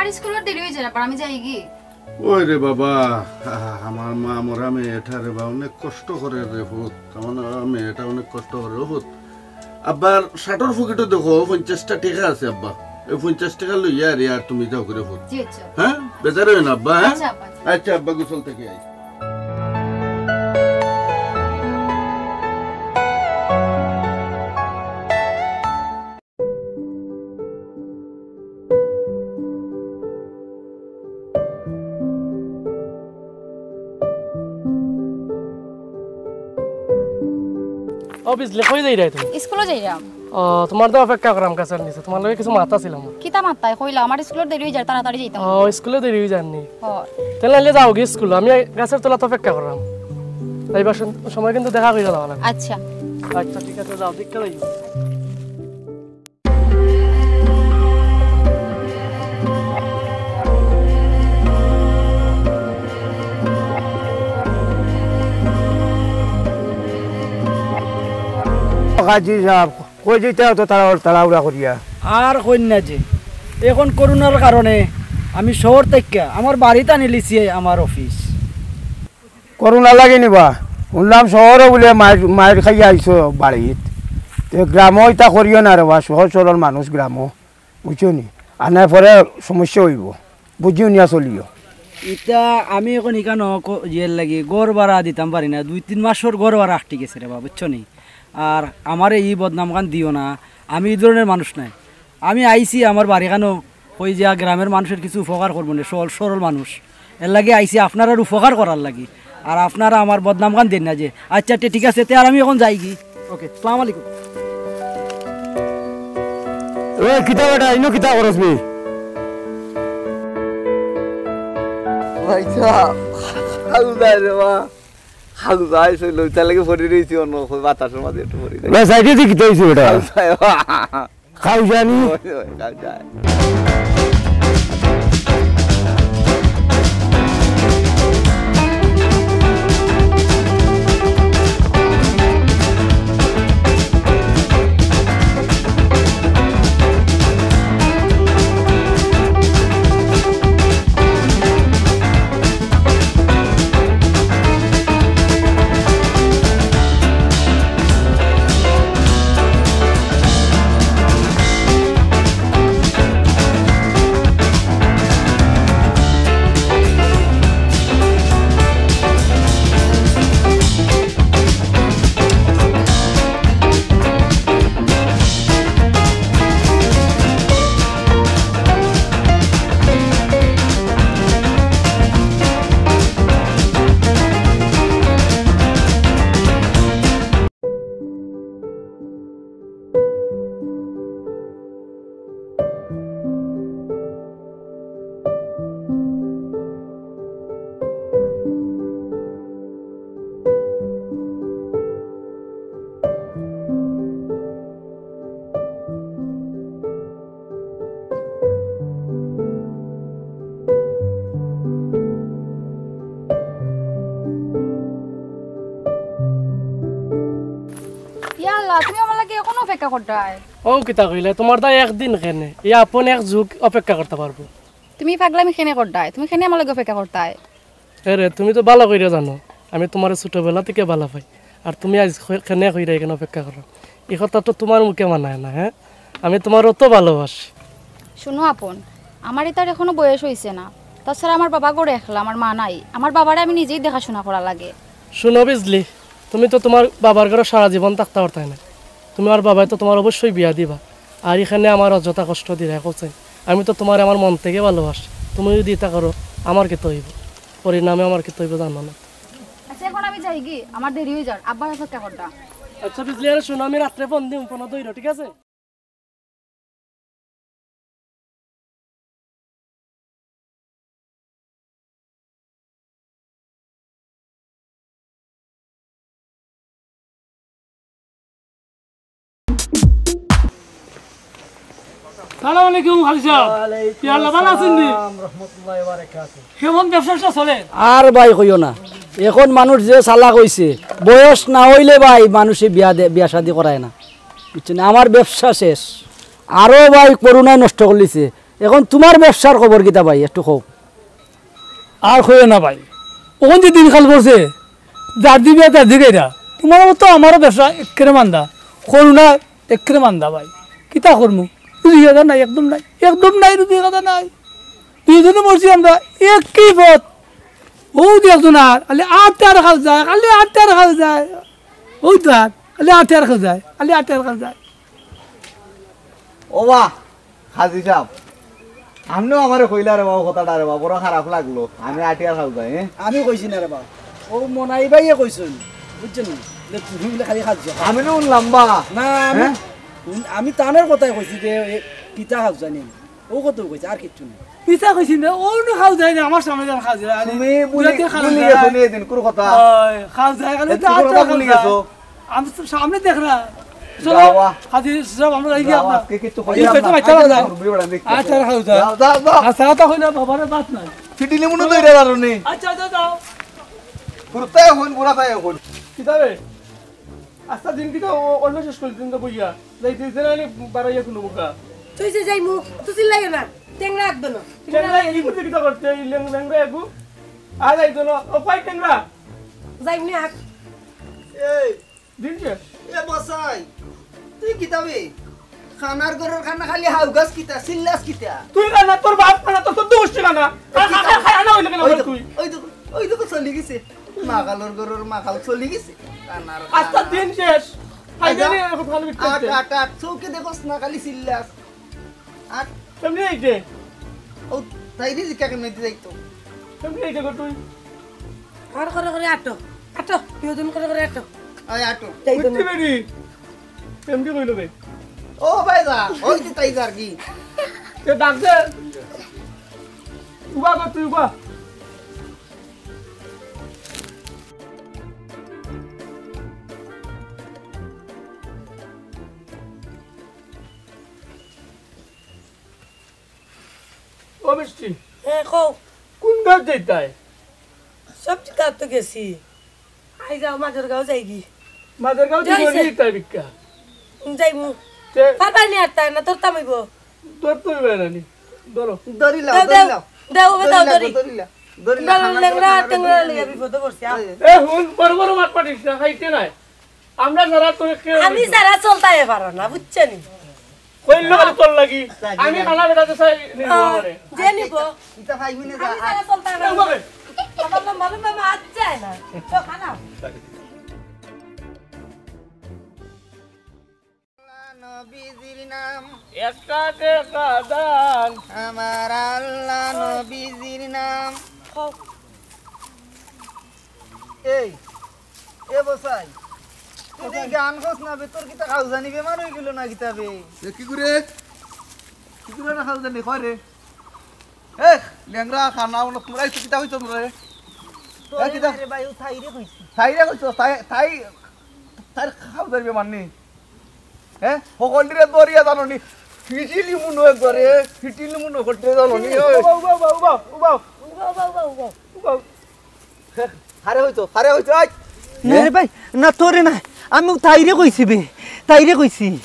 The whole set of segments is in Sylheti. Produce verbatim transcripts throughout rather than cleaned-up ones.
আর স্কুলর দেরি অই যার, আব্বা, আমি যাইগি। ওই রে বাবা, আহ, আমার মা মরা মেয়েটা রে বা, অনেক কষ্ট করের রে পুত। আমার মেয়েটা অনেক কষ্ট করের রে পুত। আব্বার শার্টর পকেটো দেখো, পঞ্চাশটা টেকা আছে আব্বা। এই পঞ্চাশ টেকা লইয়া আরে আর তুমি যাওগি রে পুত। জি, আচ্ছা। হ্যাঁ, বেজার অইও না আব্বা, হ্যাঁ? আচ্ছা, আব্বা। আচ্ছা আব্বা, গোসল থাকি আই। ও বিজলি, কই যাইরায় তুমি? স্কুলো যাইরাম। ও, তুমার তো অপেক্ষা করাম গাছর নিচে, তুমার লগে কিছু মাত আছিল আমার। কিতা মাত তাই কইলা? আমার স্কুলর দেরি অই যার, তাড়াতাড়ি যাইতাম। ও, স্কুলো দেরি অই যার নি? হ। তাইলে আইলে যাওগি স্কুলো, আমি গাছর তলাত অপেক্ষা করাম। যাইবার সম-, সময় কিন্তু দেখা করিয়া যাওয়া লাগবো। আচ্ছা। আচ্ছা, ঠিক আছে, যাও, দেখা যাইও। কাজী সাহেব, কই যাইতা অত তাড়া-, তাড়াহুড়া করিয়া? আর কইন না যে, এখন করোনার কারণে আমি শহর থাকি আমার বাড়িত আনিলিছি আমার অফিস। করোনা লাগি নি বা? হুনলাম শহরো বুলে মাইর, মাইর খাইয়া আইছো বাড়িত। তে গ্রামো ইতা করিও না রে বা, সহজ সরল মানুষ গ্রামো, বুঝছো নি? আর নায় পরে সমস্যা অইবো, বুঝিও নিয়া চলিও। ইতা আমি এখন ইখানো ক-, ইয়ের লাগি ঘর ভাড়া দিতাম পারি না, দুই তিন মাসর ঘর ভাড়া আটকি গেছে রে বা, বুঝছো নি? আর আমারে ই বদনামখান দিও না, আমি ই ধরনের মানুষ নায়। আমি আইছি আমার বাড়িখানো কই যে গ্রামের মানুষের কিছু উপকার করবো নে, সরল, সরল মানুষ। এর লাগি আইছি আপনারার উপকার করার লাগি। আর আপনারা আমার বদনামখান দেইন না যে। আচ্ছা, তে ঠিক আছে, তে আর আমি এখন যাইগি। ওকে, সালাম আলাইকুম। এ, কিতা বেটা, ইনো কিতা করস বে? ভাইসাব, খালু যায় রে বা। খালু যায়, সে লইতা লাগে পড়ি রইছি অন্য, বাতাসর মাঝে একটু পড়ি রইছি। না, সাইডে দি কিতা অইছে বেটা? খালু যায় বা। খাও জানি। ওই, ওই, খাও যায়। ইয়া আল্লাহ, তুমি আমার লাগি অখনো অপেক্ষা কররায়? ও কিতা কইলে, তুমার দায় একদিন কেনে, ই আপন এক যুগ অপেক্ষা করতা পারবো। তুমি পাগলামি কেনে কররায়? তুমি কেনে আমার লাগি অপেক্ষা করতায়? এরে, তুমি তো ভালা কইরা জানো, আমি তুমারে ছোটবেলা থাকি ভালা পাই। আর তুমি আইজ কই-, কেনে কইরায় ইখান অপেক্ষা করো? ই কথা তো তুমার মুখে মানায় না, হ্যাঁ? আমি তুমারে অত ভালোবাসি। শুনো আপন, আমার ইতার এখনো বয়স অইছে না। তাছাড়া আমার বাবা ঘরো একলা, আমার মা নাই। আমার বাবারে আমি নিজেই দেখাশুনা করা লাগে। শুনো বিজলি, তুমি তো তুমার বাবার ঘরো সারা জীবন থাকতা পারতায় না। তুমার বাবায় তো তুমারে অবশ্যই বিয়া দিবা। আর ইখানে আমারে অযথা কষ্ট দিরায় কওছাইন। আমি তো তুমারে আমার মন থাকি ভালোবাসি। তুমি যুদি ইতা করো, আমার কিতা অইবো? পরিণামে আমার কিতা অইবো জানো না। আচ্ছা, এখন আমি যাইগি, আমার দেরি অই যার, আব্বায় অপেক্ষা কররা। আচ্ছা বিজলি, আরে শুনো, আমি রাত্রে ফোন দিমু, ফোন ধইরো, ঠিক আছে? সালাম আলাইকুম, কাজী সাব। ওয়ালাইকুম ইয়া আল্লাহ, ভালা আছইন নি? আসসালাম রহমতুল্লাহি ওয়া বারাকাতুহু। কেমন ব্যবসা-ট্যাবসা চলের? আর ভাই কইও না, এখন মানুষ যে চালাক অইছে, বয়স না অইলে ভাই মানুষে বিয়া দে-, বিয়া শাদি করায় না, বুঝছইন নি? আমার ব্যবসা শেষ। আরো ভাই করোনায় নষ্ট করিলিছে। এখন তুমার ব্যবসার খবর কিতা ভাই, একটু কও। আর কইও না ভাই, অখন যে দিনকাল পড়ছে, যার দি বিয়া তার দি গাইরা। তুমার মতো আমারও ব্যবসা একেবারে মান্দা, করুণা একেবারে মান্দা ভাই। কিতা করমু? রুজি খাজা নাই, একদম নাই, একদম নাই, রুজি খাজা নাই। দুইজনে মরছি আমরা একই পথ। অউ যে একজন আর, খালি আটে আর খাল যায়, খালি আটে আর খাল যায়। অউ তো আর, খালি আটে আর খাল যায়, খালি আটে আর খাল যায়। ও বা, কাজী সাব, আপনেও আমারে কইলা রে বা, অউ কথাটা রে বা, বড় খারাপ লাগলো। আমি আটিয়া খাল যাই, হ্যাঁ? আমি কইছি না রে বা, অউ মনাই ভাইয়ে কইছইন, বুঝছইন নি? যে তুমি বুলে খালি খাজা। আমি না হুনলাম বা। না, আমি, হ্যাঁ? আমি তানর কথাই কইছি যে, এ, কিতা খাজা নি? অউ কথাউ কইছি, আর কিচ্ছু না। মিছা কইছি না, অউ নু খাজা নি, আমার সামনে যেন খাজা নি। তুমি বুলি, দুই দিন খাজা বুলি নি। গেছো নি এদিন, কুর কথা? ওই, খাজা নি, খালি এদিন কুর কথা বুলি গেছো? আমি তো সামনে দেখ না। চলো, যাওয়া। কাজী সাব, আমরা যাই যাওয়া, আপনার। আজকে কিচ্ছু এই কইলাম পেটে না। বাইতে পারলাম। আচ্ছা, মুরব্বি বেটা দেখতে। আচ্ছা, রাখো, যাও। যাও, যাও, যাও। আচ্ছা, কথা কই না, বাবারে বাত নাই। ফিটিলি মনে তো এটা জানো নি। আচ্ছা, আচ্ছা, যাও। বুড়া তাই এখন, বুড়া তাই এখন। কিতাবে? আস্তা দিন কিতা অ-, অন্য শেষ করে দিন তো বইয়া। যাই দিন দিন আনি বাড়াইয়া কোনো বোকা। তুই যে যাই মুখ, তুই চিল্লাইও না। টেংরা রাখবে না। টেংরা রাখবে না। কিতা করতে? এই লেং-, লেংরা এগু। আর যাইতো না। ও কই টেংরা? যাই নি আক। এই, দিন শেষ। এ বসাই, তুই কিতাবে? খানার ঘরর খানা খালি হাউগাস কিতা, চিল্লাস কিতা? তুই খানা, তোর বাপ খানা, তোর, তোর দোষ খানা। আর খানা, খানা না হইলে কেন ওই দেখো, তুই? ওই দেখো, ওই দেখো চলি গেছে। মাগালর ঘরর মাগাল চলি গেছে। খানার আস্তা খানা। দিন শেষ। খাই আচ্ছা। জানি এখন খালি বিক্রি আট, করতে। আট, আট, চোখে দেখোস না, খালি চিল্লাস। আট। কেমনে এই যে? ও, তাই রে, জিকা কেমনে দিতে যাইতো? কেমনে এই যে গো তুই? আর করে করে আটো। আটো, বিনোদন করে করে আটো। আয় আটো। যাইতো না। বুঝতে পারি। কেমনে কইলো বে? ও ভাই যা, ওই যে তাই যার কি? কে ডাক দে। উবা গো তুই উবা। ও মিষ্টি। হ্যাঁ, কও। কোন গাছ যাইতাই? সবজি গাছ তো গেছি। আই যাও, মাঝের গাঁও যাইগি। মাঝের গাঁও যাইছে। যাইতাই ভিক্ষা। যাইমু। তে- পারবাই নি আর তাই না, তোর তামাইব। তোর তো হইবে না নি। ধরো। ধরিলাও, দাও, দাও। ধরিলাও। দাও, ওবে দাও, ধরিলাও, ধরি। ধরিলাও। ধরিলাও, তোমরা খানা লেংড়া, ধরো, টেংড়া ধরো। লইয়া বিপদে পড়ছি, আও। এই, হুন, বড় বড় মাত পাতিস না, খাইতে নাই। আমরা যারা তোরে কেউ আমি নিব। যারা চলতাই পারো না, বুঝছো নি? কইল না খালি তোর লাগি। আমি খানা বেটাতে চাই নিব আহ, আমারে। যে নিব। ইতা খাইবি না যা। আমি যারা চলতাই পারো না। এই বাবা। আমার লম্বা লম্বা মাত যায় না। তো খানা। আল্লাহ নবীজির নাম। একটা টেকা দান। আমার আল্লাহ নবীজির নাম। এই, এ বসাই, তুই যে গান কস না বে, তোর কিতা খাউজানি বেমার অই গেল না কিতা বে? এ কি করে? কি করে না খাউজানি? কয় রে? এ, লেংড়া, খানা, উনো, তোমরা একটু কিতা কইছো তোমরা রে? এ, কিতা? আরে ভাই, ও থাইরে কইছি। থাইরে কইছো, থাই, থাই, থাইর খাউজানি বেমার নি? হ্যাঁ? হকলটিরে দরিয়া জানো নি? ফিটিলি মুনো একবারে, ফিটিলি মুনো হকলটিরে জানো নি? ওই। উবা, উবা, উবা, উবা, উবা। উবা, উবা, উবা, উবা। উবা। হারে হইতো, হারে হইতো, আই। না রে ভাই, না তোরে না, আমি তাইরে কইছি বে, তাইরে কইছি।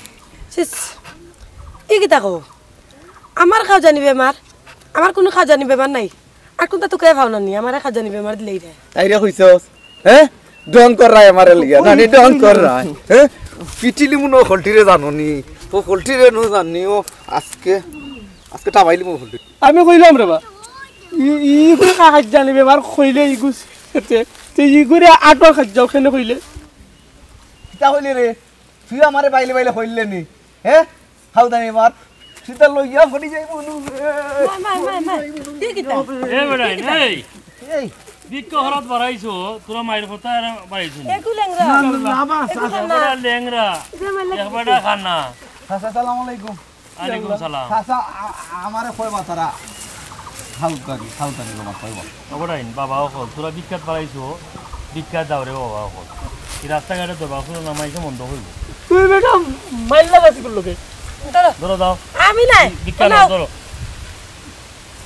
ছিস, ই কিতা কও? আমার খাউজানি বেমার, আমার কুনু খাউজানি বেমার নাই। আর কুনতা তুকাই পাও না নি, আমারে খাউজানি বেমার দিলেই রে। তাইরে কইছস? হ্যাঁ? ঢং কর রায় আমারে লিয়া। না, নি ঢং কর রায়। হ্যাঁ? পিটিলি মুনো হকলটিরে জানো নি? ও হকলটিরে নু জানি ও আজকে, আজকে টাবাইলি মুনো হকলটি। আমি কইলাম রে বা, ই, ই করে খাইজানি বেমার কইলে ই গুছ খেতে, তে ই করে আটো খাইজাও কেনে কইলে? কিতা কইলে রে? তুই আমারে বাইলে বাইলে কইলে নি? হ্যাঁ? খাউজানি বেমার। সিধা লইয়া ফড়ি যাইব নু। মাই, মাই, মাই, মাই। কি কিতা? এ বেটা, এই। এই। ভিক্ষা হরাত বাড়াইছো, তোরা মাইর কথা আর বাড়াইছো না। একু লেংরা। না, না, না, বাস, একু আছে। খানা। একবারে লেংরা। যে মাইর লাগছে। একবারে খানা। চাচা, আসসালামু আলাইকুম। ওয়ালাইকুম সালাম। চাচা, আ-, আ-, আমারে কয় বা তারা খাউজানি, খাউজানি বেমার কয় বা। অবরাইন, বাবা অকল, তোরা ভিক্ষাত বাড়াইছো, ভিক্ষা দাও রে বাবা অকল। এই রাস্তাঘাটে দরবার শুনো না, মাইকে মন্দ হইব। তুই বেটা মাইর লাগাছি করলো কে? ধরো। ধরো, দাও। আমি নাই। ভিক্ষা নাও, নাও। ধরো।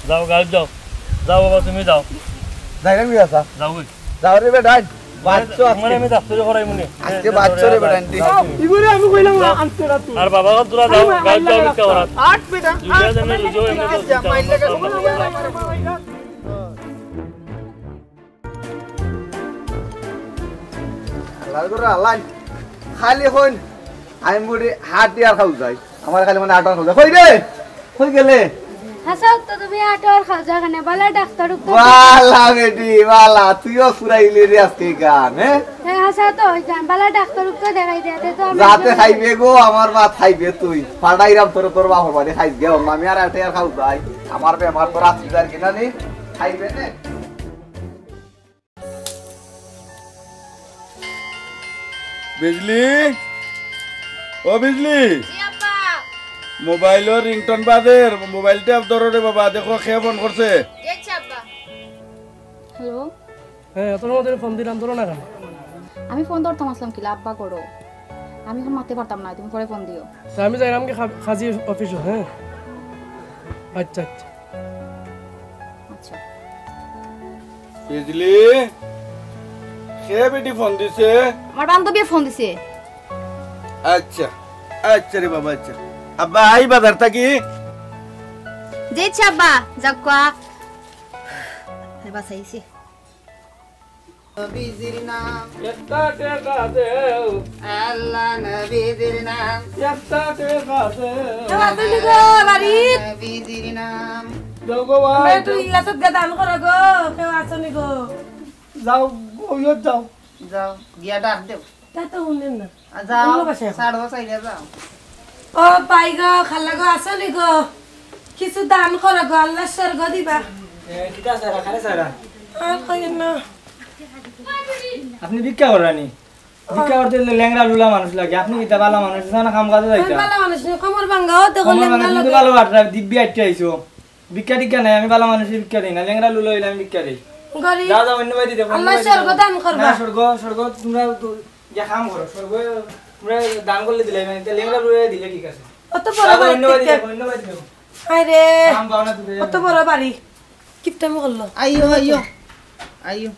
যাও, গাড়ি যাও। যাও বাবা, তুমি যাও। যাইলাম কি আসা? যাও গই। যাও রে বেটা। বাচ্চা আজকে। মানে আমি ডাক্তারি করাই মনে। আজকে বাচ্চা রে বেটা, আন্টি। ইগুরে আমি কইলাম, আনতে না তুই। আর বাবা, তোরা যাও, আরে, গাঁও যাও, আল্লাহ ভিক্ষা করাত। আট বেটা, দুইটা আট জনের বেটা, রুজু এমনি আজ যা, মাইল লাগা, আল্লাহ করে আল্লাহ। খালি কইন, আমি বুড়ি হাট আর খাও যাই। আমার খালি মানে আট আর খাও যাই। কই রে? কই গেলে? হাছা তো তুমি আট আর খাও যাও কেনে? বালা ডাক্তার উক্ত বালা বেটি, বালা। তুইও ফুরাইলি রে আজকে গান, হ্যাঁ? হ্যাঁ, হাছা তো ওই গান। বালা ডাক্তার উক্ত দেখাই দে, তে তো আমি যাতে খাইবে গো, আমার ভাত খাইবে তুই। ফাটাইরাম তোর, তোর বাপর বাড়ি খাইস গে। আমি আর আট আর খাও যাই। আমার বেমার তো রাখছি আর কিনা নেই, খাইবে নে। বিজলি, ও বিজলি। জি আব্বা। মোবাইলর রিংটোন বাজের, মোবাইলটা ধরো রে বাবা, দেখো কে ফোন করছে। জি আব্বা। হ্যালো। হ্যাঁ, এত সময় ধরে ফোন দিলাম, ধরো না কেন? আমি ফোন ধরতাম আছলাম কিলা, আব্বা করো। আমি এখন মাততে পারতাম না, তুমি পরে ফোন দিও। তে আমি যাইরাম কি খা-, কাজী অফিসো, হ্যাঁ? আচ্ছা, আচ্ছা। আচ্ছা। বিজলি, কে বেটি ফোন দিছে? আমার বান্ধবীয়ে ফোন দিছে। আচ্ছা, আচ্ছা রে বাবা, আচ্ছা। আব্বা, আই বাজার থাকি। জি আব্বা, যাউক্কা। এ বাসাইছি। নবীজির নাম। একটা টেকা দেও। আল্লাহ নবীজির নাম। একটা টেকা দেও। কেউ আছনি গো বাড়িত? নবীজির নাম। দেও গো ভাই। একটু ইলাচত গা দান করো গো, কেউ আছনি গো? যাও, ওইও যাও। যাও, গিয়া ডাক দেও। তা তো হুনইন না। আ, যাও, অন্য বাসায় এখন। ছাড়ো, চাইলে যাও। ও ভাই গো, খালা গো, আছনি গো? কিছু দান করো গো, আল্লার স্বর্গ দিবা। এ, কিতা চাইরা, খালি চাইরা? আর কইয়েন না। আপনি ভিক্ষা কররা নি? ভিক্ষা করতে অইলে লেংড়া লুলা মানুষ লাগে। আপনি কিতা বালা মানুষ, না কাম কাজে আমি যাইতা? বালা মানুষ নি, কোমর ভাঙ্গা, ও দেখো কোমর লেংড়া ভাঙ্গা, তুমি তো লগে। বালা বাটরা, দিব্যি আইট্টা আইছো। ভিক্ষা টিক্ষা নাই, আমি বালা মানুষে ভিক্ষা দেই না, লেংড়া লুলা অইলে আমি ভিক্ষা দেই। গরিব। যাও, যাও, অন্য বাড়ি দেও, অন্য আল্লাহ বাড়ি দেও। স্বর্গ দান করবা। না, স্বর্গ, স্বর্গ তোমরা তো ইয়া কাম করো, স্বর্গ তোমরা দান করলে দিলাই, মানে, তে লেংড়া লুলা দিলে ঠিক আছে। অত বড় যাও, যাও, বাড়ি অন্য বাড়ি থেকে। দেও, অন্য বাড়ি দেও। হায় রে, কাম পাও না তুমি। অত বড় বাড়ি। কিপটামি করলো। আইও, আইও, আইও।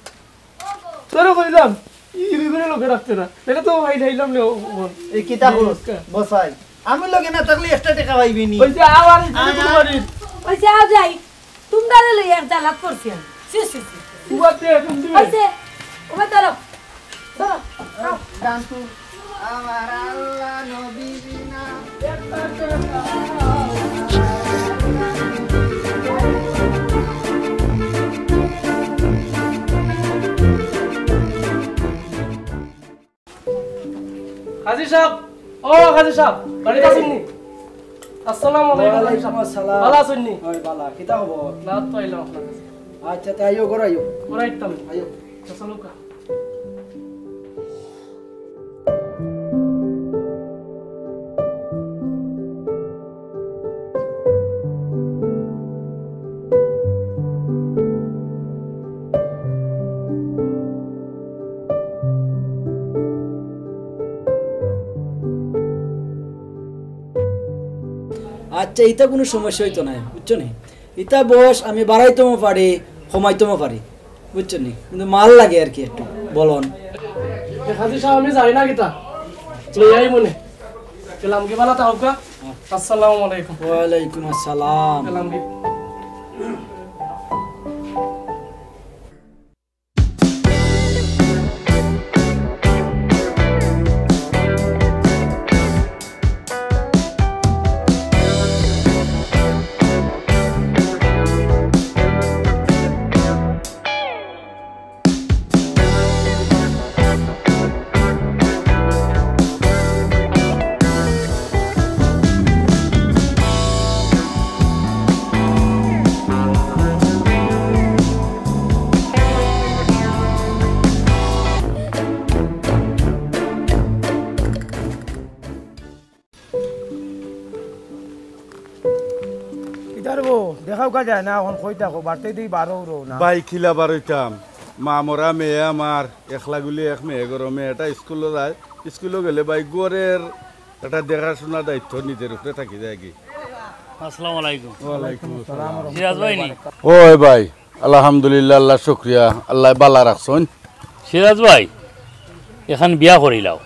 তোরে কইলাম, ই দুই করে লগে রাখতে না। এটা তো ভাই খাইলাম নে, ও, ও। এই কিতা এই কস? কা- বসাই। আমি লগে না থাকলে একটা টেকা পাইবি নি। ওই যে আবার এই যে আ- তোমার বাড়ির। ওই যে আ যাই। তোমরারে লই এক জ্বালাত পড়ছি আমি। ছি, ছি, ছি। উবাতে এখন দিবে। ওই যে, ওবা ধরো। ধরো, খাও। গান তো। আমার আল্লাহ নবীর নাম। কাজী সাব, ও কাজী সাব, বাড়িত আছইন নি? আসসালামু আলাইকুম, কাজী সাব। ওয়ালাইকুম আসসালাম। ভালা আছইন নি? অয় ভালা, কিতা খবর? না, তো আইলাম আপনার কাছে। আচ্ছা, তে আইও, ঘর আইও। ঘর আইতাম। আইও। আচ্ছা, চলো কা। আচ্ছা, ইতা কুনু সমস্যা অইতো নায়, বুঝছো নি? ইতা বয়স আমি বাড়াইতামও পারি, কমাইতামও পারি, বুঝছো নি? কিন্তু মাল লাগে আর কি একটু, বলন। এ কাজী সাব, আমি যাই না কিতা? লই আই মনে। গেলাম কি, ভালা থাকউক্কা? আসসালামু আলাইকুম। ওয়ালাইকুম আসসালাম। গেলাম কি? ইতার বউ, দেখাউক্কা যায় না, অখন কই থাকো, বাড়িত দি বারও রও না। ভাই, কিলা বারইতাম? মা মরা মেয়ে আমার, একলা গুলি এক মেয়ে গরমে, এটা স্কুলো যায়, স্কুলো গেলে ভাই ঘরের এটা দেখাশোনা দায়িত্ব নিজের উপরে থাকি যায় কি। আসসালামু আলাইকুম। ওয়ালাইকুম আসসালাম। সিরাজ ভাই নি? ওই ভাই, আলহামদুলিল্লাহ, আল্লাহ শুক্রিয়া, আল্লাহ বালা রাখছইন। সিরাজ ভাই, এখান বিয়া করিলাও।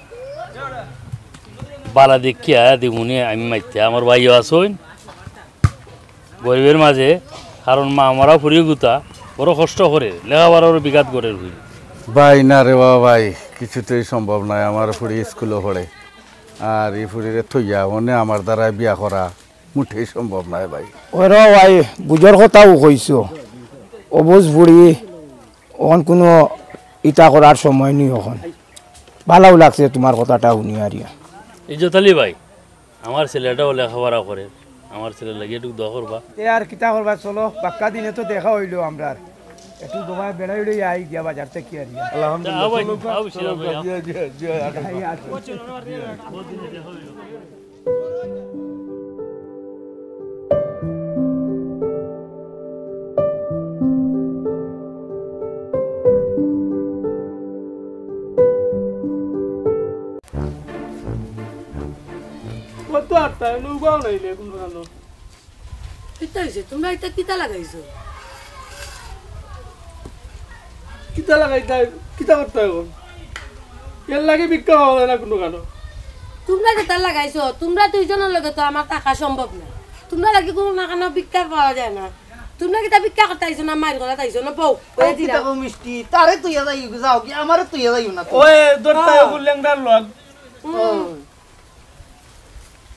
বালা দেখিয়া দিমুনে আমি মাইতে, আমার ভাইও আছইন। গরিবের মাঝে, কারণ মা মরা ফুড়ি গুতা বড় কষ্ট করে, লেখাপড়ারও বিঘাত করে রুই। ভাই, না রে বাবা ভাই, কিছুতেই সম্ভব নয়। আমার ফুড়ি স্কুলো পড়ে, আর এই ফুড়িরে থইয়া অনে আমার দ্বারা বিয়া করা মুঠেই সম্ভব নয় ভাই। ওরে ভাই, বুঝর কথাও কইছো, অবুঝ ফুড়ি, অখন কুনু ইতা করার সময় নি অখন। ভালাও লাগছে তুমার কথাটা হুনিয়া আরিয়া। ইজ্জত আলী ভাই, আমার ছেলেটাও লেখাপড়া করে, আমার ছেলের লাগি একটু দোয়া করবা। তে আর কিতা করবা, চলো, বাক্কা দিনে তো দেখা অইলো আমরার। একটু দোয়া বেড়াই উড়ে আই গিয়া বাজার থাকি আরিয়া। আলহামদুলিল্লাহ। আও ভাই, চলো, আও, চলো, সিরাজ ভাই, আও। জি, জি, জি, আগে। এই আর কি। কত আটটা, নৌকাও নাই রে, কোন দোকান? কিতা অইছে? তুমরা ইতা কিতা লাগাইছো? কিতা লাগাইতা? কিতা করতা অখন? এর লাগি ভিক্ষা পাওয়া যায় না কুনু কানো। তুমরা যেতা লাগাইছো, তুমরা দুইজনর লগে তো আমার থাকা সম্ভব না। তুমরার লাগি কুনু না কানো ভিক্ষা পাওয়া যায় না। তুমরা কিতা ভিক্ষা করতা আইছো না মাইর করাত আইছো না বউ? ও কিতা কও মিষ্টি, তারে তুই যাই, যাও কি আমারে তুই যাইও না তো। ওই দরতা হ্যাঁ। লেংড়ার লগ। হুম। ও।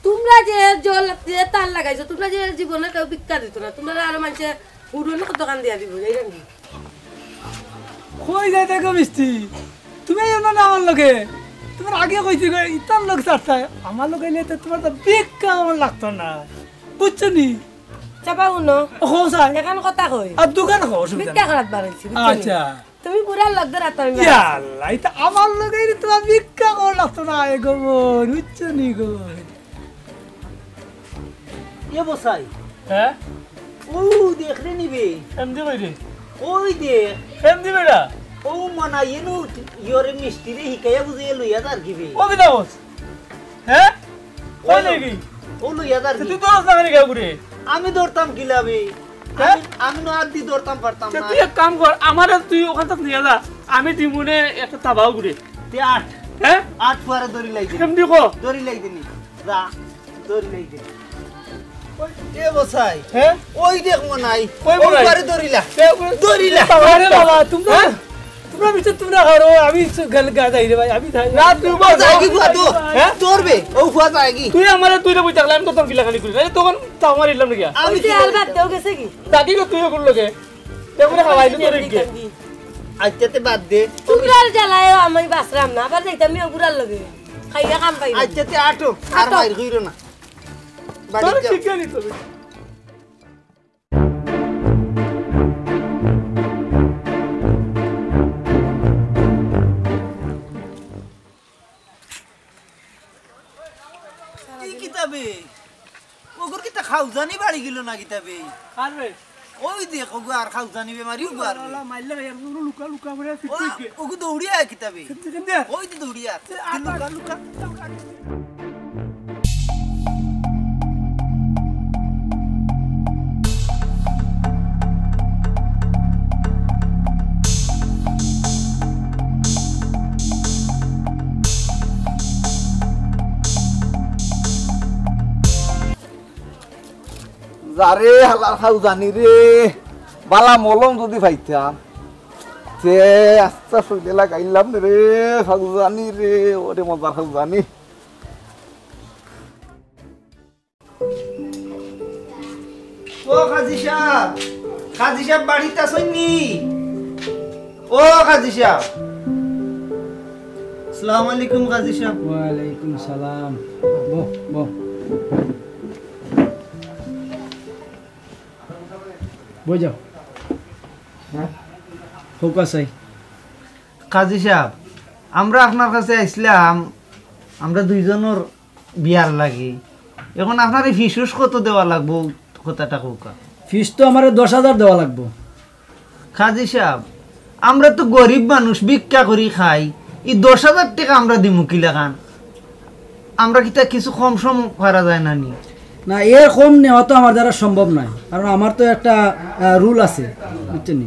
তুমরা যে জল, যে তার লাগাইছো, তুমরা যে জীবনে কেউ ভিক্ষা দিত না, তুমরা আরো মানষে হুড়ুন কত কান দিয়া দিব, এই রঙি। কই যাইতা গো মিষ্টি? তুমি আইও না, না আমার লগে। তুমার আগে কইছি গো, ইতার লগ ছাড়তায়। আমার লগে আইলে তো তুমার তো ভিক্ষা আমার লাগতো না। বুঝছো নি? চাপা উনো। ও, কও চাই। এখান কথা কই। আর দোকান কও, অসুবিধা ভিক্ষা নাই। করাত বারইছি, বুঝছো নি? আচ্ছা। তুমি বুড়ার লগ ধরাত পারবে না। ইয়া আল্লাহ, ইতা আমার লগে রে তুমার ভিক্ষা করা লাগতো না, এ গো বইন, বুঝছো নি গো বইন? এ বসাই। হ্যাঁ? ও দেখ রে নিবে। এমদি কই রে? ওই দেখ। এমদি বেটা। ও মানা এনু ইয়রে মিষ্টি রে হিকাইয়া বুঝাইয়া লইয়া যার কি বে? ও কিতা বস? হ্যাঁ? কই ও দেখি? ও লইয়া যার কি? তুই তো আস না কেনে ঘুরে? আমি ধরতাম কিলা বে? হ্যাঁ? আমি, আমি না আদি ধরতাম পারতাম তে না। তুই এক কাম কর, আমারে তুই ওখান থাকি নিয়া যা, আমি দিমুনে একটা তাবাও ঘুরে। তে আট। হ্যাঁ? আট ফুয়ারে ধরি লাই দিনি। কেমদি কো? ধরি লাই দিনি। যা, ধরি লাই দিনি। ওই দে বসাই। হ্যাঁ? ওই দেখ মনাই। কই ও মনাই? ফুয়ারে ধরিলা। কে কই? ধরিলা। আরে বাবা, তোমরা, হ্যাঁ? তোমরা মিষ্টি তোমরা হারো, আমি গেল গা যাই রে ভাই, আমি যাই। না, তুই বল, যাই কি ফুয়া তো? হ্যাঁ? ধরবে, ও ফুয়া যাই কি? তুই আমারে তুই রে বই থাকলে আমি তো তোর গিলাখানি করি না, তখন তো আমার ইলাম নাকি? আমি ওই যে কি আর বলি? বাদ দেও গেছে কি? দাদি গো তুইও করলো কে? দেখো রে, খাওয়াই তো তোর কি? আচ্ছা, তে বাদ দে। তোমরার জ্বালায় আমি বাঁচলাম না, আবার যাইতাম আমি বুড়ার লগে। খাইয়া কাম পাই না। আচ্ছা, তে আটো, আর আটো। বাইর কইরো না। বাড়ি তোর যাও। ঠিক জানি তো। কি কিতাবে? ওগুর কিতা খাউজানি বাড়ি গেল না কিতাবে? কার রে? ওই দেখ, ওগু আর খাউজানি বেমারি, ওগু আর রে। আল্লাহ, মাইল্লা রে, ওগু লুকা লুকা করে ও, ফিট ফিট। ওগু দৌড়িয়া আয় কিতাবে? কেমনে, কেমনে? ওই তো দৌড়িয়া। এ, আ, লুকা, লুকা। যারে হালার খাউজানি রে, বালা মলম যদি পাইতাম, তে আস্তা শরীরে লাগাইলাম রে, খাউজানি রে, ওরে মজার খাউজানি। ও কাজী সাব, কাজী সাব বাড়িত আছইন নি? ও কাজী সাব। আসসালামু আলাইকুম কাজী সাব। ওয়ালাইকুম সালাম। বও, বও। বই যাও। হ্যাঁ? কউক্কা চাই। কাজী সাব, আমরা আপনার কাছে আইছলাম, আমরা দুইজনর বিয়ার লাগি। এখন আপনারে ফিস উস কত দেওয়া লাগবো, কথাটা কউক্কা। ফিস তো আমারে দশ হাজার দেওয়া লাগবো। কাজী সাব, আমরা তো গরিব মানুষ, ভিক্ষা করি খাই, ই দশ হাজার টেকা আমরা দিমু কিলাখান? আমরা কিতা কিছু কম সম করা যায় না নি? না, এর কম নেওয়া তো আমার দ্বারা সম্ভব নয়, কারণ আমার তো একটা, আহ, রুল আছে, বুঝছেন নি?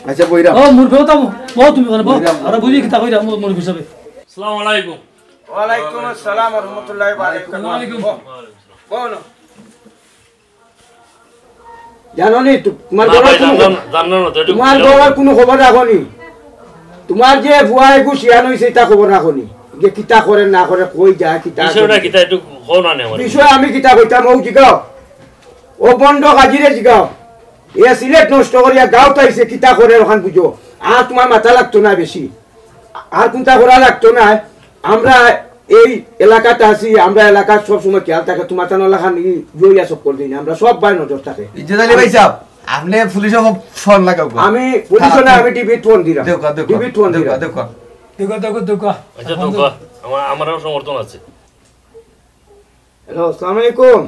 আচ্ছা, বইরাম। ও মুরব্বি, ও তামু, বও তুমি ওখানে, বও। বইরাম। আমরা বুঝি কিতা কইরা, মুরব্বি হিসাবে। আসসালামু আলাইকুম। ওয়ালাইকুম আসসালাম ওয়া রাহমাতুল্লাহি ওয়া বারাকাতুহু। ওয়ালাইকুম। বও, বও না। জানো নি, তু- তোমার না বাবার ভাই, কোনো জানলাম খবর- জানলাম না তো, একটু তোমার বুঝাও। বাবার কোনো খবর রাখো নি? তোমার যে ফুয়া এগু শিয়ান হইছে, ইতা খবর রাখো নি? যে কিতা করে না করে, কই যায়, কিতা বিষয়টা করে? কিতা একটু কও না নে আমার। বিষয় আমি কিতা কইতাম, ও জিগাও, ও বন্ড কাজিরে জিগাও। এ সিলেট নষ্ট করিয়া গাঁওত আইছে, কিতা করে ওখান বুঝো। আর তোমার মাথা লাগতো না বেশি, আর কোনটা করা লাগতো না। আমরা এই এলাকাতে আছি, আমরা এলাকার সব সময় খেয়াল থাকে, তোমার তানো এলাকান ইয়া সব করে দিই না, আমরা সব ভাই নজর থাকে। ইজ্জত আলী ভাই সাহেব, আপনি পুলিশে ফোন লাগাও গো। আমি পুলিশে না, আমি টিভি ফোন দিলাম। দেখো, দেখো, টিভি ফোন দেখো, দিলাম। দেখো। দেখো, দেখো, দেখো। আচ্ছা, দোকা, আমার আমারও সমর্থন আছে। হ্যালো, আসসালামু আলাইকুম।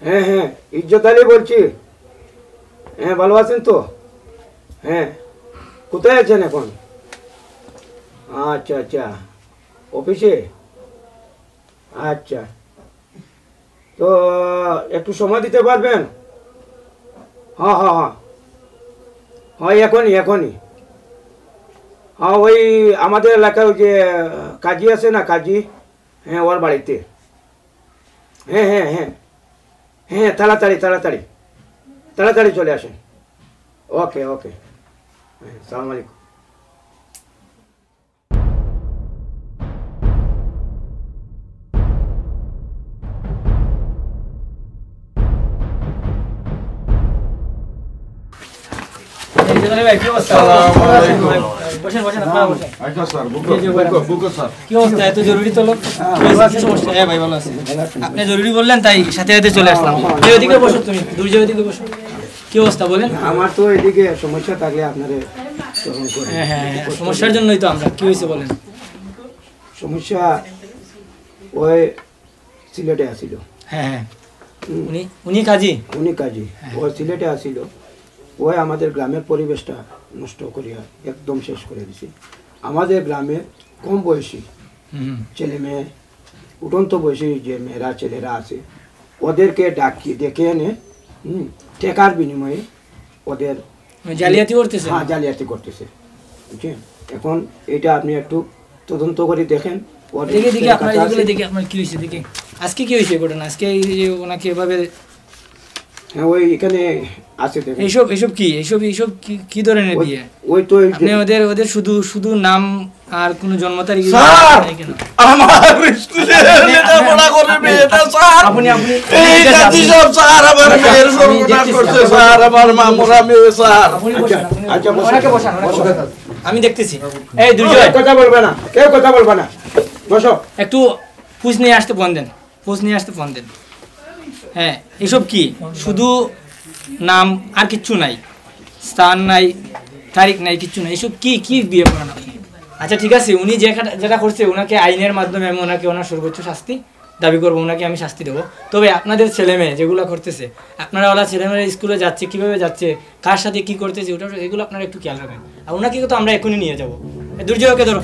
হ্যাঁ, হ্যাঁ, ইজ্জত আলী বলছি। হ্যাঁ, ভালো আছেন তো? হ্যাঁ, কোথায় আছেন এখন? আচ্ছা, আচ্ছা, অফিসে? আচ্ছা, তো একটু সময় দিতে পারবেন? হ্যাঁ, হ্যাঁ, হ্যাঁ, হ্যাঁ, এখনই, এখনই। হ্যাঁ, ওই আমাদের এলাকায় ওই যে কাজী আছে না, কাজী, হ্যাঁ, ওর বাড়িতে। হ্যাঁ, হ্যাঁ, হ্যাঁ, হ্যাঁ, তাড়াতাড়ি, তাড়াতাড়ি, তাড়াতাড়ি চলে আসেন। ওকে, ওকে। হ্যাঁ, সালাম আলাইকুম। বসেন, বসেন, আপনারা বসেন। আচ্ছা স্যার, জি, জি, বলেন। বুকে স্যার। কি অবস্থা? এত জরুরি তলব? কি সমস্যা? হ্যাঁ ভাই, ভালো আছি। আপনি জরুরি বললেন, তাই সাথে সাথে চলে আসলাম। এই ওদিকে বসো তুমি, দুর্জয় ওদিকে বসো। কি অবস্থা বলেন? আমার তো এদিকে সমস্যা থাকলে আপনারে স্মরণ করি। হ্যাঁ, হ্যাঁ, হ্যাঁ, সমস্যার জন্যই তো আমরা। কি হয়েছে বলেন? সমস্যা ওই সিলেটে আসিল। হ্যাঁ, হ্যাঁ। উনি, উনি কাজী? উনি কাজী। ও সিলেটে আসিল, ওই আমাদের গ্রামের পরিবেশটা নষ্ট করিয়া একদম শেষ করে দিছে। আমাদের গ্রামে কম বয়সী হুম। ছেলে মেয়ে, উঠন্ত বয়সী যে মেয়েরা ছেলেরা আছে, ওদেরকে ডাকি ডেকে এনে, হুম, টেকার বিনিময়ে ওদের মানে জালিয়াতি করতেছে? হ্যাঁ, জালিয়াতি করতেছে, বুঝছেন? এখন এটা আপনি একটু তদন্ত করে দেখেন। ওর দেখি, দেখি, আপনার কাছে এগুলো আছে। দেখি, আপনার কি হয়েছে, দেখি। আজকে কি হয়েছে ঘটনা? আজকে এই যে ওনাকে এভাবে, হ্যাঁ, ওই এখানে আছে, দেখেন। এইসব, এইসব কি? এইসব, এইসব কি, কি ধরনের ওই- বিয়ে? ওই তো এই যে- আপনি ওদের, ওদের শুধু, শুধু নাম আর কোনো জন্ম তারিখ স্যার! নেই কেন? আমার স্কুলে লেখাপড়া করে মেয়েটা স্যার। আপনি, আপনি এই কাজী সব স্যার, আমার মেয়ের সর্বনাশ করছে স্যার, আমার মা মরা মেয়ে স্যার। আপনি বসেন, আপনি আচ্ছা, বসো। ওনাকে বসান, ওনাকে বসান। আমি দেখতেছি। এই দুর্জয়, কথা বলবে না, কেউ কথা বলবে না, বসো। একটু পুষ নিয়ে আসতে ফোন দেন, পুষ নিয়ে আসতে ফোন দেন। হ্যাঁ, এসব কি? শুধু নাম, আর কিচ্ছু নাই, স্থান নাই, তারিখ নাই, কিচ্ছু নাই। এসব কি, কি বিয়ে করেন আপনি? আচ্ছা, ঠিক আছে, উনি যে কাটা- যেটা করছে, ওনাকে আইনের মাধ্যমে আমি ওনাকে ওনার সর্বোচ্চ শাস্তি দাবি করবো, ওনাকে আমি শাস্তি দেবো। তবে আপনাদের ছেলে মেয়ে যেগুলো করতেছে, আপনারা ওরা ছেলে মেয়ে স্কুলে যাচ্ছে, কিভাবে যাচ্ছে, কার সাথে কি করতেছে, ওটা, এগুলো আপনারা একটু খেয়াল রাখবেন। আর ওনাকে তো আমরা এখনই নিয়ে যাবো। এ, দুর্জয়কে ধরো।